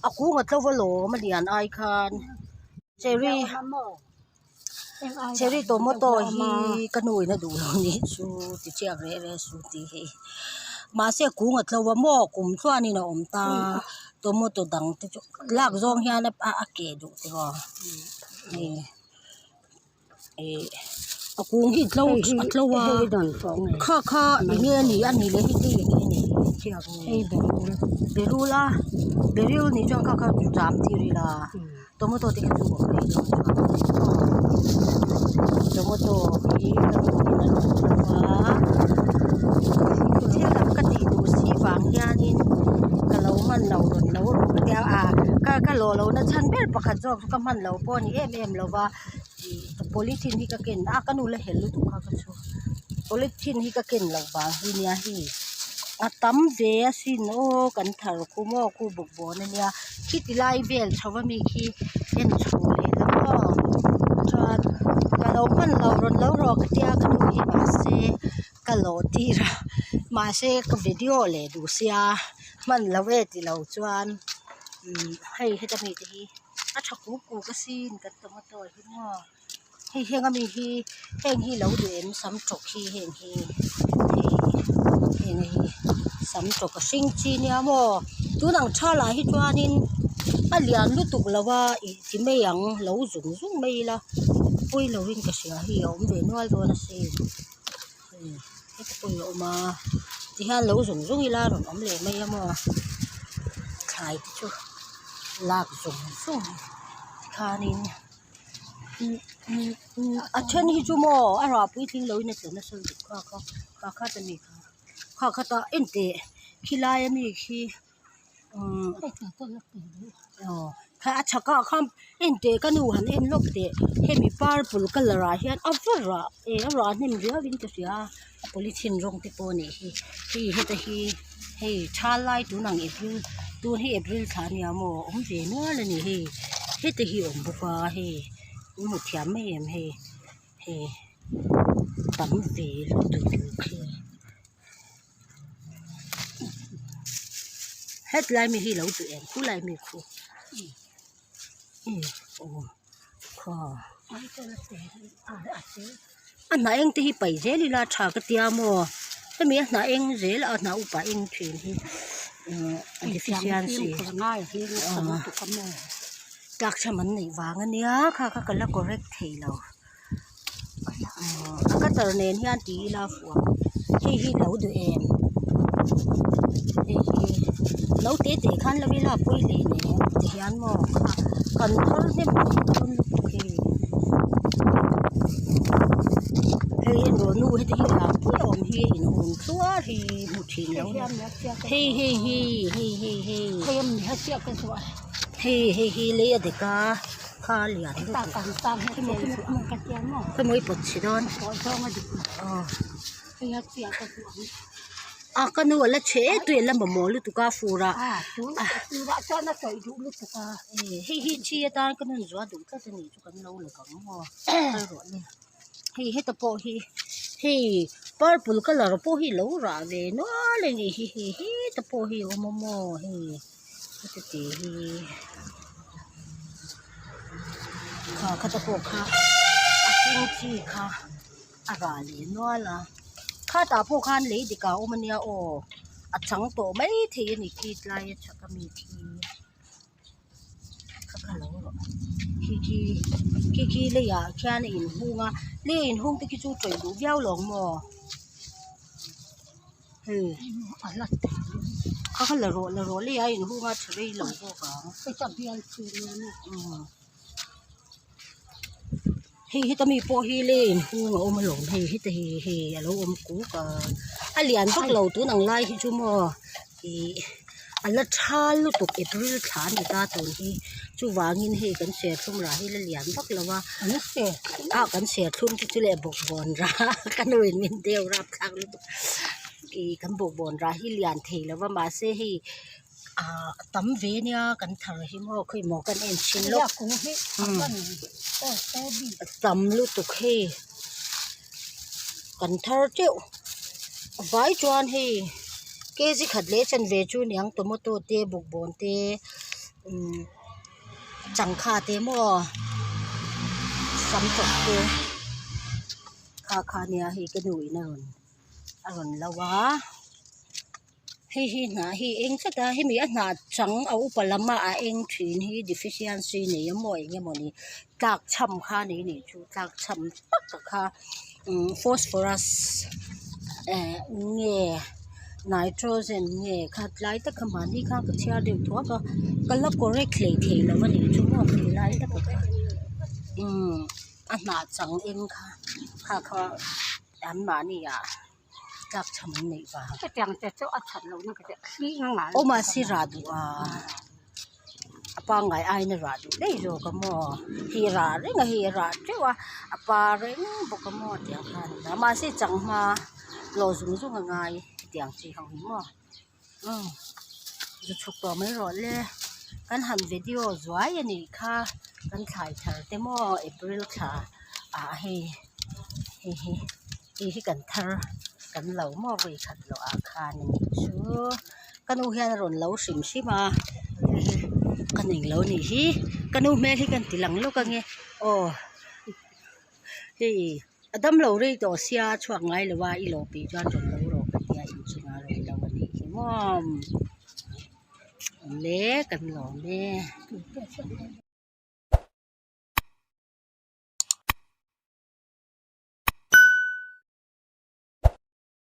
A kung a tlo alawm a lian ai khan cherry cherry tomato hi ka nu in a duh lo nih chu ti chiak reh reh suh tih hi mahse a kung a tlo a maw kum tluanin a awm ta tomato dang te chu lak zawng hian a keh duh tiraw hei. Ih a kung hi tlo a tlo a kha kha eng nge a nih a nih leh hei te eng nge a nih chiak nge berul a berul nih chuan kha kha zam tir ila tomato te kha chu a awm rei dawn chuan tomato hi ka duhin a lo tlo a thil dang ka tih duh si vang hianin ka lo hman lo rawn lo rawh ka tia a ka lawh lohna chhan ber pakhat zawk chu ka hman lo pawh a ni em em lo va. Ih polythene hi ka ken a ka nu la hel lutuk kha ka chu polythene hi ka ken loh vang hi nia hei a tam ve asin aw kan thar khu maw khu bawk bawn ania khiti lai vel chho ami khi en chho leh lam maw chuan ka lo hman lo rawn lo rawh ka tia ka nu hi mahse ka lawh tir a mahse ka video leh duh sia hman loh e tilo chuan umm hei heta mi te hi. A tha kuk kuk asin kan tomato hi maw hei heng ami hi heng hi lo duh em sam tawk hi heng hi hei heng hi sam tawk a hring chi nia maw tun ang tha lah hi chuanin a lian lutuk lo a ih ti mai ang lo zung zung mai ila pawi lo in ka hria hei a awm ve nual dawn asin hei heti pawh hi a awm a tihian lo zung zung ila a rawn awm leh mai a maw thlai te chu. Lak zung zung tikhanin a then hi chu maw a rah puitling lo in a tla nasa lutuk kha kha kha kha ta mi kha kha kha ta en teh khilai ami khi umm aw kha a chhak ah khan en teh ka nu han en lawk teh hemi purple colour ah hian a va rah eh a rah hnem riau in ka hria a polythene rawng te pawh a nih hi hei heta hi. Hei tha lai tun ang april tun hi april thla ania maw awm ve nual a ni hei heti hi a awm bawk a hei in hmu thiam mai em hei hei tam ve lutuk khi hetlai mi hi lo duh em khulai mi khu a hnah eng te hi paih zel ila tha ka tia maw hemi a hnah eng zel a hnah upa eng thin hi a deficiency tlak cham an neih vang ania kha kha ka la correct thei lo a cutter nen hian ti ila fuh ang hei hi lo duh em hei hi lo te te khan lo ila pawi hle nen ti hian maw kan thar hnem thei dawn lutuk hei hei erawh nu heti hi lian pui a awm hi in hung tluar hi hmu thin lo hei hei hi hei hei hei hei hei hi lei a dek a. Kha lian lutuk khawimawh i pawt chhe dawn a ka nu a la chhe e tui a la mamawh lutuk a fur ah hei hi chi atan ka nun zuah duh tlat a nih chu kan lo la kang maw kal rawh le hei heta pawh hi hei purple colour pawh hi lo rah ve nual a nih hi hei heta pawh hi a awm a maw hei. Heti tih hi kha khata pawh kha a hring chi kha a rah leh nual a khatah pawh khan lei dik ah a awm ania aw a chang tawh maithei a ni khi tlai a chhak ami khi kha kha lo rawh khi khi khi khi leiah khian a inhung a lei a inhung te khi chu tawih duh viau lo ang maw. Hei kha kha la rawh la rawh lei a inhung a tha rei lo bawk ang hei heta mi pawh hi lei a inhung a awm alawm hei heta hi hei a lo awm kuk a a lian vak lo tun ang lai hi chu maw ih a la tha lutuk april thla a ni ta tun hi chuvangin hei kan serthlum rah hi la lian vak lo a ah kan serthlum te chu leh bawkbawn rah ka nu in min deu rapthlak lutuk. Ih kan bawkbawn rah hi lian thei lo va mahse hei ah a tam ve nia kan thar hi maw khawi maw kan en thin lawk a tam lutuk hei kan thar teuh a vai chuan hei kg khat leh chanve chu niang tomato te bawkbawn te. Umm changkha te maw sam chawp te kha kha nia hei ka nu in a rawn a rawn lo a hei hi hnah hi eng tlat a hemi a hnah chang a upa lam a a eng thin hi deficiency nei a maw eng emawni tlak chham kha a ni nih chu tlak chham tak kha umm phosphorus eh nge nitrogen nge kha tlai tak kha mahni kha ka chhiar deuh thuak a ka la correct hlei thei lo a nih chu maw khi lai tak kha umm a hnah chang eng kha kha kha an mahni ah tlak chham an neih vang. Hetiang te chu a that lohna ka ti thli ngang Aw mahse rah duh a a pangngai aiin a rah duh daih zawk a maw hei rah reng a hei a rah teuh a a pa reng bawk a maw tiang khan a ni a mahse changhma lawh zung zung a ngai hetiang chi ho hi maw umm zu chhuk tawh mai rawh le kan han video zuai a nih kha kan thlai thar te maw april thla ah hei hei hi hei hi kan thar kan lo maw vawi khat loh ah khan a nih chu ka nu hian a rawn lo hrim hrim a ka ning lo nih hi ka nu hmel hi kan ti lang lawk ange aw hei a damlo rei tawh sia a chhuak ngai lo a i lawh peih chuan rawn lo rawh ka tia inchungah a rawn lo a nih hi maw awm le kan lawm e.